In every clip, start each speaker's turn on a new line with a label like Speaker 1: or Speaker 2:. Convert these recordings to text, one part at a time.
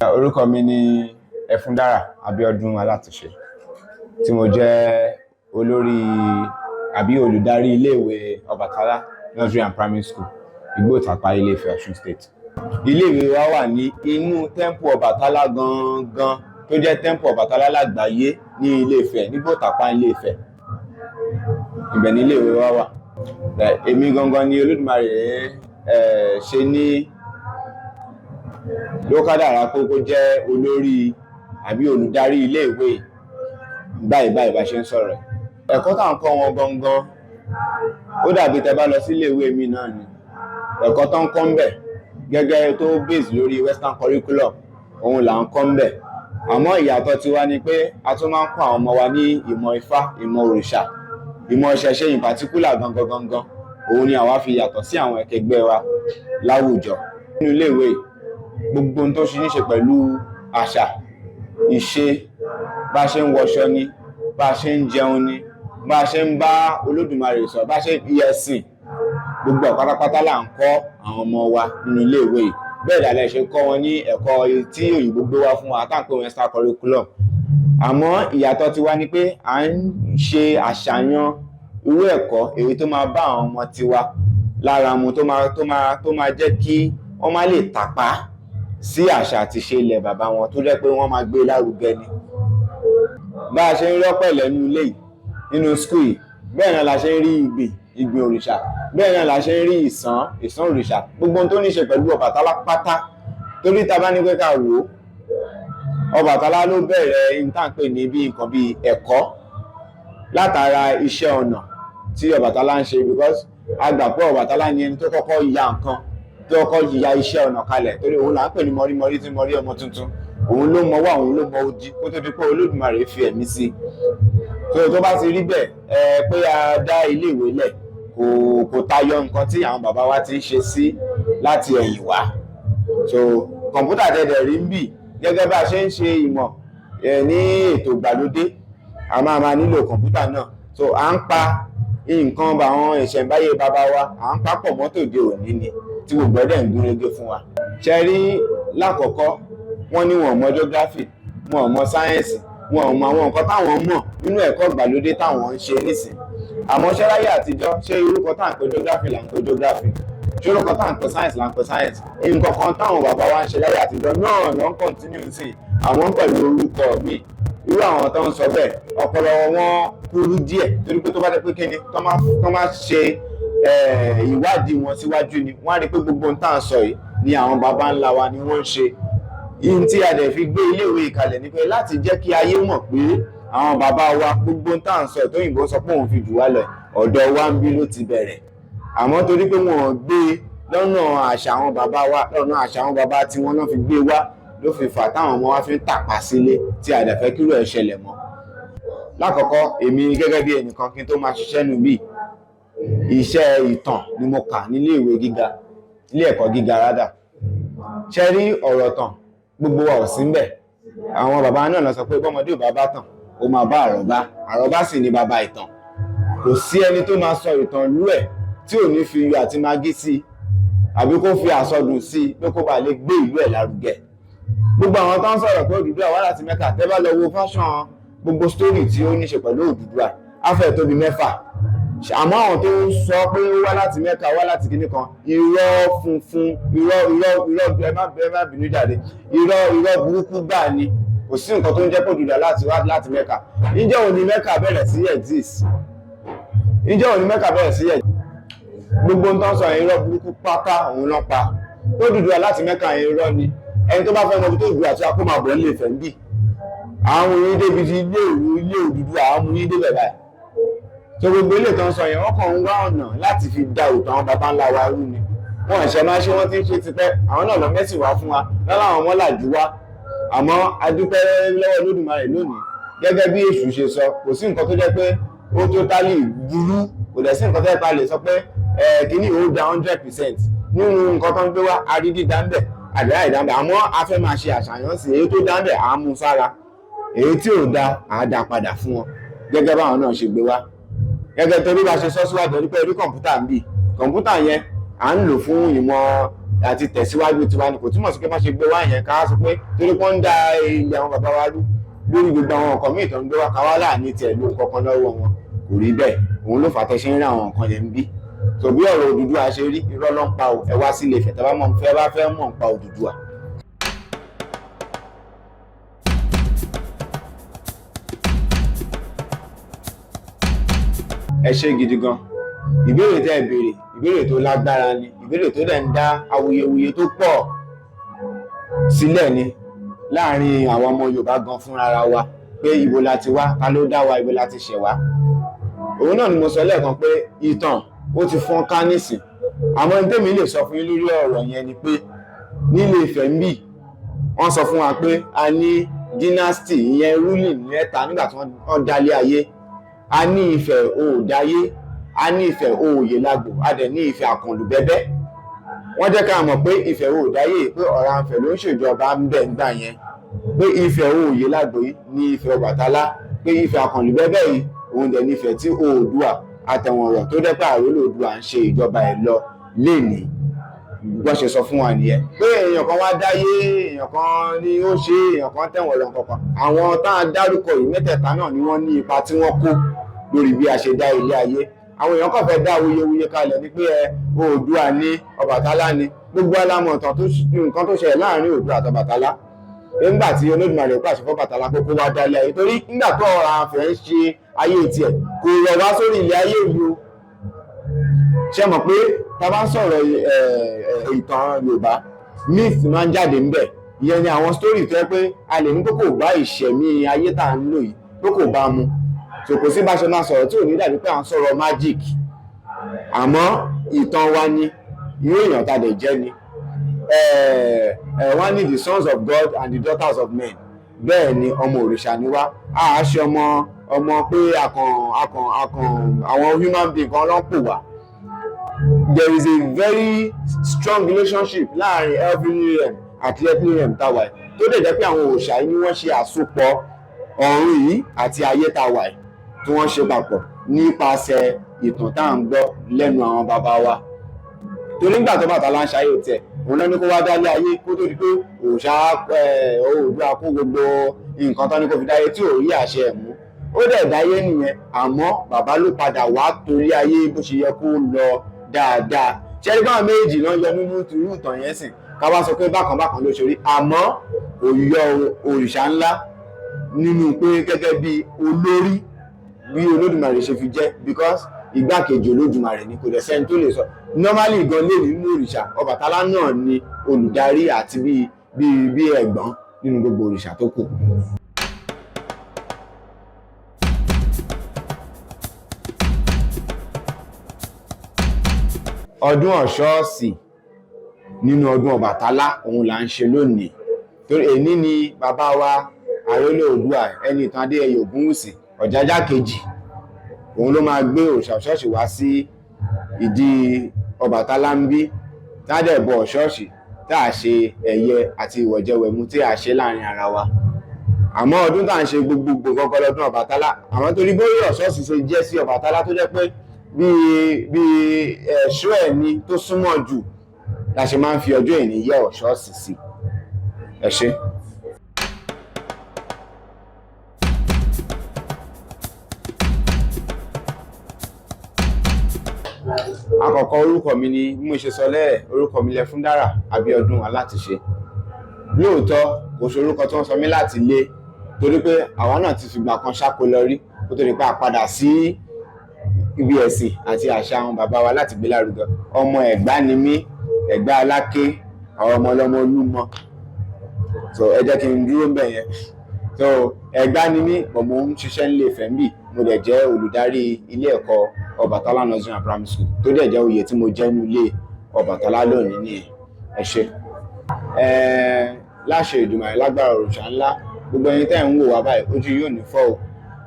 Speaker 1: Orúkọ mi ni Ẹfúndára Abíọ́dún Alátúnṣe, tí mo jẹ́ olórí àbí olùdarí iléèwé Ọbàtálá Nursery and Primary School, Igbó Ìtàpá, Ilé-Ifẹ̀, Ọ̀ṣun State. Iléèwé wa wà ní inú temple Ọbàtálá gangan, tó jẹ́ temple Ọbàtálá lágbàáyé ní Ilé-Ifẹ̀, nígbó Ìtàpá, Ilé-Ifẹ̀. Ibẹ̀ ní iléèwé wa wà. Èmi gangan ni Olódùmarè ṣe ní ló kádàrá pé kó jẹ́ olórí àbí olùdarí iléèwé báyìí báyìí bá ṣe ń sọ̀rọ̀. Ẹ̀kọ́ tá à ń kọ́ wọn gangan, ó dàbí tẹ́ bá lọ sí iléèwé mi náà ni. Ẹ̀kọ́ tó ń kọ́ ń bẹ̀ gẹ́gẹ́ tó base lórí Western curriculum, òun là ń kọ́ ń bẹ̀. Àmọ́ ìyàtọ̀ tiwa ni pé a tún máa ń kọ́ àwọn ọmọ wa ní ìmọ̀ Ifá, ìmọ̀ òrìṣà, ìmọ̀ ìṣẹ̀ṣe in particular gangan gangan. Òun ni àwa fi yàtọ̀ sí àwọn akẹgbẹ́ wa láwùjọ. Nínú iléèwé, gbogbo ohun tó ṣe ní ṣe pẹ̀lú àṣà, ìṣe, bá ṣe ń wọṣọ ni, bá ṣe ń jẹun ni, bá ṣe ń bá Olódùmarè sọ̀rọ̀, bá ṣe ń ẹ̀sìn, gbogbo ẹ̀ pátápátá là ń kọ́ àwọn ọmọ wa nínú iléèwé yìí. Bẹ́ẹ̀ dàlẹ́ ṣe kọ́ wọn ní ẹ̀kọ́ tí òyìnbó gbé wá fún wa tá à ń pè Western curriculum. Àmọ́ ìyàtọ̀ tiwa ni pé à ń ṣe àṣàyàn irú ẹ̀kọ́ èyí tó máa bá àwọn ọmọ tiwa lára mu, tó máa jẹ́ kí wọ́n má lè tàpá sí àṣà àti ìṣe ilẹ̀ bàbá wọn, tó jẹ́ pé wọ́n máa gbé lárugẹ ni. Bá a ṣe ń rọ́pẹ̀lẹ̀ nínú ilé yìí, nínú school yìí, bẹ́ẹ̀ náà la ṣe ń rí ìgbìn, ìgbìn òrìṣà, bẹ́ẹ̀ náà la ṣe ń rí ìsán, ìsán òrìṣà, gbogbo ohun tó ní ṣe pẹ̀lú Ọbàtálá pátá. Torí ta bá ní pé ká wò ó, Ọbàtálá ló bẹ̀rẹ̀ ní tá à ń pè ní bí nǹkan bí ẹ̀kọ́ látara iṣẹ́ ọnà tí Ọbàtálá ń ṣe, because a gbà pé Ọbàtálá ni ẹni tó kọ́kọ́ ya nǹkan, tó kọ́kọ́ ya iṣẹ́ ọnà kalẹ̀, torí òun là ń pè ní mọ̀rímọ̀rí tí mọ̀rí ọmọ tuntun. Òun ló mọ wá, òun ló mọ odi, kó tó di pé Olódùmarè fi ẹ̀mí sí i. Tó bá ti rí bẹ́ẹ̀, ẹ pé a dá ilé ìwé lẹ̀ kò tayọ nǹkan tí àwọn bàbá wa ti ń ṣe sí láti ẹ̀yìn wá. So kọ̀ǹpútà tẹ̀dẹ̀ rí ń bì, gẹ́gẹ́ bá a ṣe ń ṣe ìmọ̀ ní ètò ìgbàlódé, a máa máa nílò kọ̀ǹpútà náà. So à ń pa nǹkan àwọn ìṣẹ̀ǹbáyé bàbá wa, à ń papọ̀ mọ́ tòde òní ni, tí gbogbo ẹ̀ dẹ̀ ń gún régé fún wa. Ṣe rí, lákọ̀ọ́kọ́, wọ́n ní wọn ò mọ geography, wọn ò mọ sáyẹ́ǹsì, wọn ò mọ àwọn nǹkan táwọn mọ̀ nínú ẹ̀kọ́ ìgbàlódé táwọn ń ṣe nísìn. Àmọ́ ṣé láyé àtijọ́, ṣé orúkọ tá à ń pè geography là ń pè geography? Ṣé orúkọ tá à ń pè science là ń pè science? Nǹkan kan táwọn bàbá wa ń ṣe láyé àtijọ́ náà ló ń continue sí àwọn pẹ̀lú orúkọ míì. Irú àwọn tó ń sọ bẹ́ẹ̀, ọpọlọ wọn kúrú díẹ̀, torí pé tó bá dé pé kíni tó máa ṣe ìwádìí wọn síwájú ni, wọ́n á rí pé gbogbo ohun tá à ń sọ yìí ni àwọn baba ńlá wa ni wọ́n ń ṣe. Ihun tí a dẹ̀ fi gbé iléèwé ìkalẹ̀ ni pé láti jẹ́ kí ayé mọ̀ pé àwọn bàbá wa, gbogbo ohun tá à ń sọ tóyìnbó sọ pé òun fi jù wá lọ, ọ̀dọ̀ wa ń bí ló ti bẹ̀rẹ̀. Àmọ́ torí pé wọ́n gbé lọ́nà àṣà àwọn bàbá wa, lọ́nà àṣà àwọn bàbá tí wọ́n náà fi gbé wá, ló fi fà táwọn ọmọ wa fi ń tàpá sílé, tí a dẹ̀ fẹ́ kírò ẹ̀ ṣẹlẹ̀ mọ́. Lákọ̀ọ́kọ́, èmi gẹ́gẹ́ bí ẹnìkan, kí n tó máa ṣiṣẹ́ nù bí iṣẹ́ ìtàn ni mo kà nílé ìwé gíga, ilé ẹ̀kọ́ gíga rádà. Ṣe rí ọ̀rọ̀ tàn, gbogbo wa ò sí ń bẹ̀. Àwọn bàbá náà lọ sọ pé bọ́mọdé ò bá bá tàn, ó máa bá àrọ́bá. Àrọ́bá sì ni bàbá ìtàn. Kò sí ẹni tó máa sọ ìtàn ìlú ẹ̀ tí ò ní fi iyọ̀ àti magí sí i, àbí kó fi àsọdùn sí i, pé kó bá lè gbé ìlú ẹ̀ lárugẹ. Gbogbo àwọn tó ń sọ̀rọ̀ pé Odùduwà wá láti Mẹ́kà, tẹ́ bá lọ wo version gbogbo story tí ó ní ṣe pẹ̀lú Odùduwà, á fẹ́ tóbi 6. Àmọ́ àwọn tó ń sọ pé ó wá láti Mẹ́kà, wá láti kíní kan, irọ́ funfun, irọ́, irọ́, irọ́, ẹ má bínú jáde, irọ́, irọ́ burúkú gbà ni. Kò sí nǹkan tó ń jẹ́ pé Odùduwà láti wá láti Mẹ́kà. Níjọ́ òní Mẹ́kà bẹ̀rẹ̀ sí exist? Níjọ́ òní Mẹ́kà bẹ̀rẹ̀ sí exist? Gbogbo nǹkan sọ yẹn, irọ́ burúkú pátá òun náà pa. Odùduwà láti Mẹ́kà yẹn, irọ́ ni. Ẹni tó bá fẹ́ mọ ibi tó Odùduwà tí a kó máa bọ̀ nílé Ifẹ̀ ń bì, àwọn oyin débi ti ilé ìlú, ilé Odùduwà, àwọn oyin débẹ̀ báyìí. Tó gbogbo ilé tó ń sọ yẹn, wọ́n kàn ń wá ọ̀nà láti fi da òtún àwọn baba ńlá wa rú ni. Wọ́n ṣe máa ṣe, wọ́n ti ń ṣe tipẹ́. Àwọn náà lọ mẹ́sì wá fún wa lọ́la, àwọn ọmọlàjú wá. Àmọ́ a dúpẹ́ lọ́wọ́ Olódùmarè lónìí. Gẹ́gẹ́ bí Èṣù ṣe sọ, kò sí nǹkan tó jẹ́ pé ó totally burú, kò dẹ̀ sí nǹkan tó jẹ́ pé a lè sọ pé kíní ó da 100% nínú nǹkan tó ń gbé wá. Arídí dáńbẹ̀, àdúrà ìdáńbẹ̀. Àmọ́ a fẹ́ máa ṣe àṣàyàn sí èyí tó dáńbẹ̀, à á mú sára. Èyí tí ò da, à á dá padà fún wọn gẹ́gẹ́ báwọn náà ṣe gbé wá. Gẹ́gẹ́ torí bá ṣe sọ síwájú, torí pé rí kọ̀ǹpútà ń bì, kọ̀ǹpútà yẹn à ń lò fún ìmọ̀. Àti tẹ̀síwájú tiwa ni. Kò túmọ̀ sí pé má ṣe gbé wá yẹn, ká sọ pé torí pé wọ́n ń da ilẹ̀ àwọn bàbá wa rú lórí gbogbo àwọn nǹkan míì tó ń gbé wá, ká wá láàní tiẹ̀ ló kankan lọ́wọ́ wọn. Kò rí bẹ́ẹ̀. Òun ló fà á tẹ́ ṣe ń rí àwọn nǹkan yẹn ń bí. Tó bí ọ̀rọ̀ Odùduwà ṣe rí, irọ́ ló ń pa o. Ẹ wá sí Ilé Ifẹ̀ tẹ́ bá mọ̀ fẹ́ bá fẹ́ mọ̀ ń pa Odùduwà. Ẹ ṣé gidi gan. Ìbéèrè tẹ́ ẹ béèrè, ìbéèrè tó lágbára ni, ìbéèrè tó dẹ̀ ń dá awuyewuye tó pọ̀ sílẹ̀ ni láàrin àwọn ọmọ Yorùbá gan fúnra wa, pé ibo la ti wá, ta ló dá wa, ibo la ti ṣẹ̀ wá. Òun náà ni mo sọ lẹ́ẹ̀kan pé ìtàn ó ti fọ́n ká nísìn. Àmọ́ ní tèmi lè sọ fún yín lórí ọ̀rọ̀ yẹn ni pé nílé Ifẹ̀ ń bì, wọ́n sọ fún wa pé a ní dynasty, ìyẹn ruling mẹ́ta nígbà tí wọ́n dálé ayé. A ní Ifẹ̀ Oòdáyé, a ní Ifẹ̀ Òòyèlagbò, a dẹ̀ ní Ifẹ̀ Àkànlùbẹ́bẹ́. Wọ́n jẹ́ ká mọ̀ pé Ifẹ̀ Oòdáyé, pé Ọ̀rànfẹ̀ ló ń ṣèjọba ń bẹ̀ ńgbà yẹn, pé Ifẹ̀ Òòyèlagbò yìí ní Ifẹ̀ Ọbàtálá, pé Ifẹ̀ Àkànlùbẹ́bẹ́ yìí, òun dẹ̀ ní Ifẹ̀ tí Oòduà àtẹ̀wọ̀nrọ̀ tó dẹ́ pé àrólé Oòduà ń ṣe ìjọba ẹ̀ lọ lénìí. Bọ́n ṣe sọ fún wa nìyẹn, pé èèyàn kan wá dáyé, èèyàn kan ní ó ṣe, èèyàn kan tẹ̀wọ̀n lọ kankan. Àwọn tá a dárúkọ yìí mẹ́tẹ̀ẹ̀ta náà ni wọ́n ní ipa tí wọ́n kó lórí bí a ṣe dá ilé ayé. Àwọn èèyàn kàn fẹ́ dá awuyewuye kalẹ̀ ní pé ẹ Oòduà ní Ọbàtálá ni. Gbogbo alámọ̀tàn tó nǹkan tó ṣẹlẹ̀ láàrin Oòduà àti Ọbàtálá nígbà tí Olódùmarè pàṣẹ fún Ọbàtálá pé kó wá dálé ayé, torí nígbà tó Ọ̀rànfẹ̀ ń ṣe ayé tiẹ̀, kò rọ̀ wá sórí ilẹ̀ ayé yìí o. Ṣe mọ̀ pé tá a bá ń sọ̀rọ̀ ìtàn Yorùbá, myth máa ń jáde ńbẹ̀. Ìyẹn ni àwọn story tó yẹ pé a lè ní pé kò bá ìṣẹ̀mí ayé tá à ń lò yìí, pé kò bá mu. So kò sí bá ṣe máa sọ̀rọ̀ tí ò ní dàbí pé à ń sọ̀rọ̀ magic. Àmọ́ ìtàn wa ni, irú èèyàn tá a dẹ̀ jẹ́ ni. Wọ́n ní the sons of God and the daughters of men. Bẹ́ẹ̀ ni, ọmọ òrìṣà ni wá. A ṣe ọmọ ọmọ pé akàn akàn akàn àwọn human being kan ló ń pò wá. There is a very strong relationship láàrin heavenly realm àti earthly realm tá wà yìí, tó dẹ̀ jẹ́ pé àwọn òòṣà yìí ni wọ́n ṣe àsopọ̀ ọ̀run yìí àti ayé tá wà yìí, tí wọ́n ṣe papọ̀ nípasẹ̀ ìtàn tá à ń gbọ́ lẹ́nu àwọn bàbá wa. Torí nígbà tó Ọbàtálá ń ṣayé tiẹ̀, òun náà ní kó wá dálé ayé, kó tó di pé òòṣà Oòduà kó gbogbo nǹkan tán ní kó fi dáyé tí ò rí àṣẹ ẹ̀ mú, ó dẹ̀ dáyé nìyẹn. Àmọ́ bàbá ló padà wá torí ayé bó ṣe yẹ kó lọ dáadáa. Ṣẹ́rí báwọn méjì náà yọ nínú irú ìtàn yẹn sìn, ká wá sọ pé bákan bákan ló ṣe rí, àmọ́ kò yọ òrìṣà ńlá nínú pé gẹ́gẹ́ bí olórí bí Olódùmarè ṣe fi jẹ́, because igbákejì Olódùmarè ni. Kò dẹ̀ sẹ́ni tó lè sọ normally gan lè nínú òrìṣà, Ọbàtálá náà ni olùdarí àti bí ẹ̀gbọ́n nínú gbogbo òrìṣà tó kù. Ọdún Ọ̀ṣọ́ọ̀sì nínú ọdún Ọbàtálá, òun là ń ṣe lónìí, torí èní ni bàbá wa àrólé Oòduà, Ẹnìtàn Adéyẹyè Ògúnwùsì, Ọ̀jájá kejì, òun ló máa gbé òòṣà Ọ̀ṣọ́ọ̀ṣì wá sí ìdí Ọbàtálá ń bí, tá a dẹ̀ bọ Ọ̀ṣọ́ọ̀ṣì, tá a ṣe ẹ̀yẹ àti ìwẹ̀jẹwẹ̀mu tí a ṣe láàrin ara wa. Àmọ́ ọdún tá à ń ṣe gbogbogbò kọ́kọ́ lọ́dún Ọbàtálá. Àmọ́ torí bóyá Ọ̀ṣọ́ọ̀ṣì ṣe jẹ́ sí Ọbàtálá, tó jẹ́ pé bíi ẹ̀ṣọ́ ẹ̀ ni tó súnmọ́ jù, la ṣe máa ń fi ọjọ́ ìní yẹ Ọ̀ṣọ́ọ̀ṣì sí. Ẹ ṣé. Àkọ́kọ́, orúkọ mi ni bí mo ṣe sọ lẹ́ẹ̀, orúkọ mi Lẹ́fúndára Abíọ́dún Alátiṣe. Lóòótọ́, kò ṣe orúkọ tí wọ́n sọ mí láti lé, torí pé àwa náà ti fìgbà kan ṣáko lọ rí, kó tó di pé a padà sí ibi ẹ̀sìn àti àṣà àwọn bàbá wa láti gbé lárugẹ. Ọmọ Ẹ̀gbá ni mí, Ẹ̀gbá Aláké, àwọn ọmọ ọlọ́mọ Olúmọ. So ẹ jẹ́ kí n dúró ń bẹ̀ yẹn. So Ẹ̀gbá ni mí, but mo ń ṣiṣẹ́ nílé Ifẹ̀ ń bì. Mo dẹ̀ jẹ́ olùdarí ilé ẹ̀kọ́ Ọbàtálá Nursery and Primary School, tó dẹ̀ jẹ́ oyè tí mo jẹ́ ní ilé Ọbàtálá lónìí nìyẹn. Ẹ ṣé. Láṣẹ Èdùmàrè, lágbára òrìṣà ńlá, gbogbo ẹ̀yin tẹ́ ń wò wá báyìí, ojú yóò ní fọ́ o.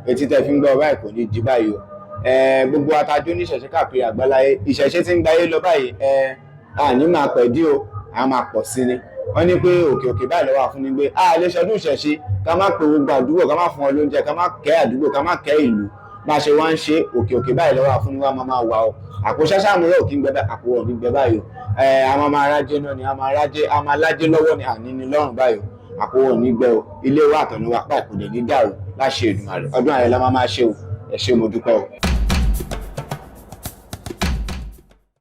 Speaker 1: Etí tẹ́ fi ń gbọ́ báyìí kò ní di báyìí o. Gbogbo atajó ní ìṣẹ̀ṣe káàkiri àgbáláyé, ìṣẹ̀ṣe tí ń gbáyé lọ báyìí, a ní máa pẹ̀ dí o, a máa pọ̀ sí ni. Wọ́n ní pé òkè òkè báyìí lọ́wọ́ àfúnni gbé. A lè ṣọdún ìṣẹ̀ṣe ká má pe gbogbo àdúgbò, ká má fún wọn lóúnjẹ, ká má kẹ́ àdúgbò, ká má kẹ́ ìlú. Bá a ṣe wá ń ṣe, òkè òkè báyìí lọ́wọ́ àfúnni wa máa máa wà o. Àpò ṣáṣáàmúrẹ́ ò kí ń gbẹ báyìí, àpò ò ní gbẹ báyìí o. Ẹ a máa máa rájé náà ni, a máa rájé, a máa lájé lọ́wọ́ ni, àní ní lọ́rùn báyìí o. Àpò ò ní gbẹ o. Ilé wa àtọ̀nà wa pàì kò dẹ̀ ní dàrú láṣẹ Èdùmàrè. Ọdún ayọ̀ la máa máa ṣe o. Ẹ ṣé, mo dúpẹ́ o.